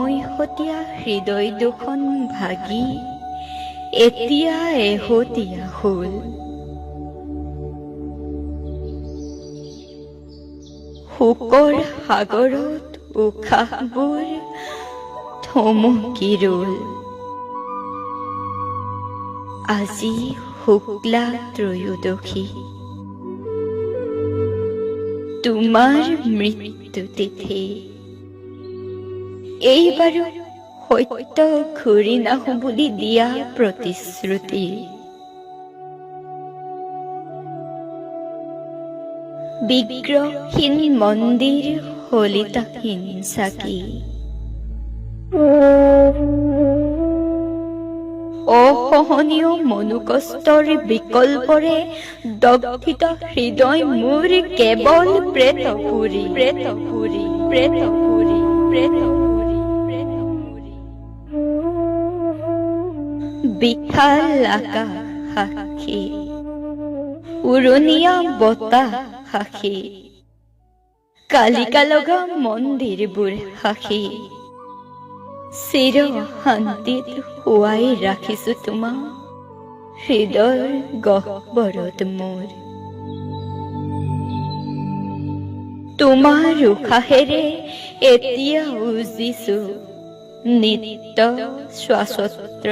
সময়হতীয়া হৃদয় দুখন ভাগি এতিয়া এহতীয়া হ'ল। শোকৰ সাগৰত উশাহবোৰ থমকি ৰ'ল। আজি শুক্লা ত্ৰয়োদশী, তোমাৰ মৃত্যু তিথি। এইবাৰো সত্য ঘূৰি নাহো বুলি দিয়া প্ৰতিশ্ৰুতি। বিগ্ৰহহীন মন্দিৰ, শলিতাহীন চাকি, অসহনীয় মনোকষ্টৰ বিকল্পৰে দগ্ধিত হৃদয় মোৰ কেৱল প্ৰেতপুৰী, প্ৰেতপুৰী, প্ৰেতপুৰী, প্ৰেতপুৰী, প্ৰেতপুৰী। বিশাল আকাশ সাক্ষী, উৰণীয়া বতাহ সাক্ষী, কালিকা লগা মন্দিৰবোৰ সাক্ষী। চিৰ শান্তিত শুৱাই ৰাখিছো তোমাক হৃদয়ৰ গহ্বৰত মোৰ। তোমাৰ উশাহেৰে এতিয়াও জীছো নিত্য শ্বাসত্ৰ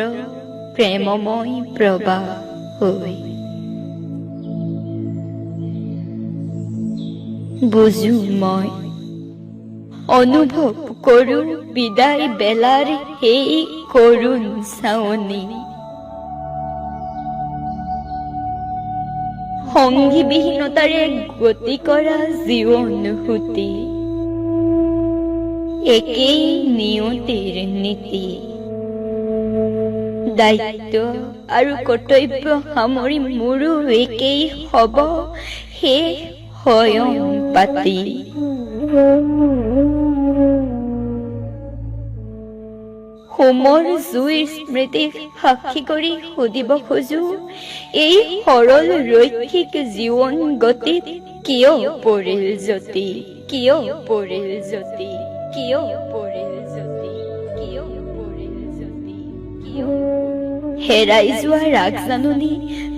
প্ৰেমময় প্ৰবাহ হৈ। বুজো মই, অনুভৱ কৰো বিদায় বেলাৰ সেই কৰুণ চাৱনি। সংগীবিহীনতাৰে গতি কৰা জীৱন সুঁতি, একেই নিয়তিৰ নীতি। দায়িত্ব আৰু কৰ্তব্য সামৰি মোৰো একেই হ'ব শেষ শয়ন পাতি। হোমৰ জুইৰ স্মৃতিক সাক্ষী কৰি সুধিব খোজো, এই সৰল ৰৈখিক জীৱন গতিত কিয় পৰিল যতি? কিয় পৰিল যতি? কিয় পৰিল যতি? কিয় পৰিল যতি? কিয় হেৰাই যোৱা ৰাগজাননী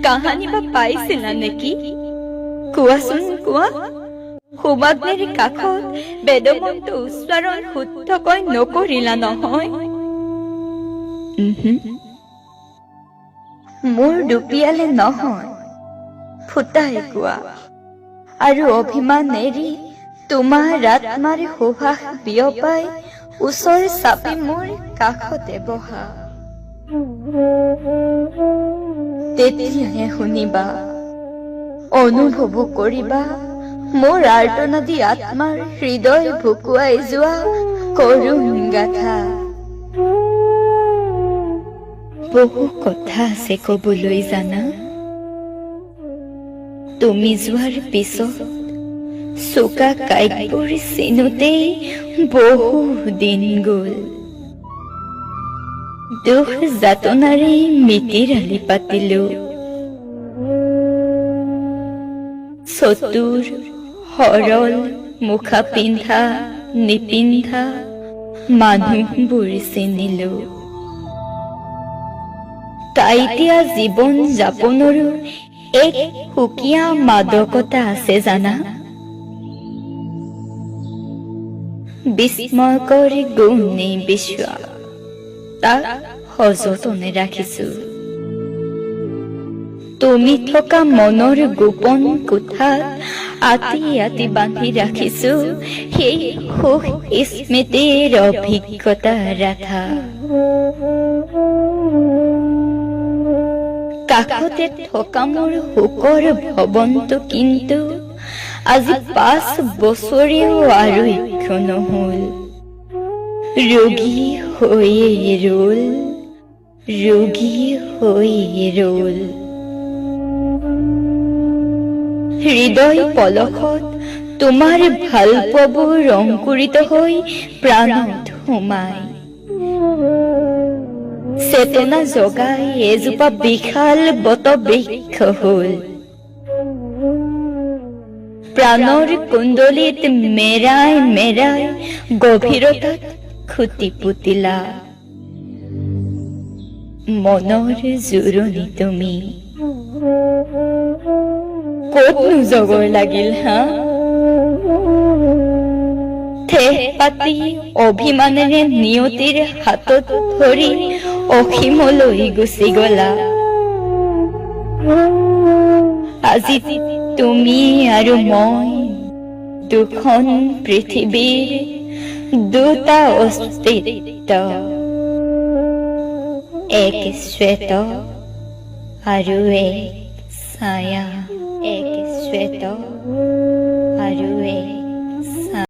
কাহানি বা পাইছিলা নেকি? কোৱাচোন কোৱা। হোমাগ্নিৰ কাষত বেদমন্ত্ৰ উচ্চাৰণ শুদ্ধকৈ নকৰিলা নহয়? মোৰ দুপিয়ালে নহয়, ফুটাই কোৱা আৰু অভিমান এৰি তোমাৰ আত্মাৰ সুবাস বিয়পাই ওচৰ চাপি মোৰ কাষতে বহা। তেতিয়াহে শুনিবা, অনুভৱো কৰিবা মোৰ আৰ্তনাদী আত্মাৰ হৃদয় ভুকুৱাই যোৱা কৰুণ গাথা। বহু কথা আছে কবলৈ জানা। তুমি যোৱাৰ পিছত চোকা কাঁইটবোৰ চিনোতেই বহু দিন গ'ল। দুখ যাতনাৰে মিতিৰালি পাতিলো। চতুৰ সৰল মুখা পিন্ধা নিপিন্ধা মানুহবোৰ চিনিলো। কাঁইটীয়া জীৱন যাপনৰো এক সুকীয়া মাদকতা আছে জানা। বিস্ময়কৰ গুণে বিশ্বাস, তাক সযতনে ৰাখিছো। তুমি থকা মনৰ গোপন কোঠাত আতি আতি বান্ধি ৰাখিছো সেই সুখ স্মৃতিৰ অভিজ্ঞতা ৰাথা। কাষতে থকা মোৰ শোকৰ ভৱনটো কিন্তু আজি 5 বছৰেও আৰোগ্য নহল, ৰোগী হৈয়ে ৰল, ৰোগী হৈয়ে ৰল। হৃদয় পলসত তোমাৰ ভালপোৱাবোৰ অংকুৰিত হৈ প্ৰাণত সোমাই চেতনা জগাই এজোপা বিশাল বটবৃক্ষ হল। প্ৰাণৰ কুণ্ডলীত মেৰাই মেৰাই গভীৰতাত খুটি পুতিলা। মনৰ জোৰণি তুমি। ক'তনো জগৰ লাগিল হা? ঠেহ পাতি অভিমানেৰে নিয়তিৰ হাতত ধৰি অসীমলৈ গুচি গলা। আজি তুমি আৰু মই দুখন পৃথিৱীৰ দুটা অস্তিত্ব, এক শ্বেত আৰু এক ছায়া, এক শ্বেত আৰু এক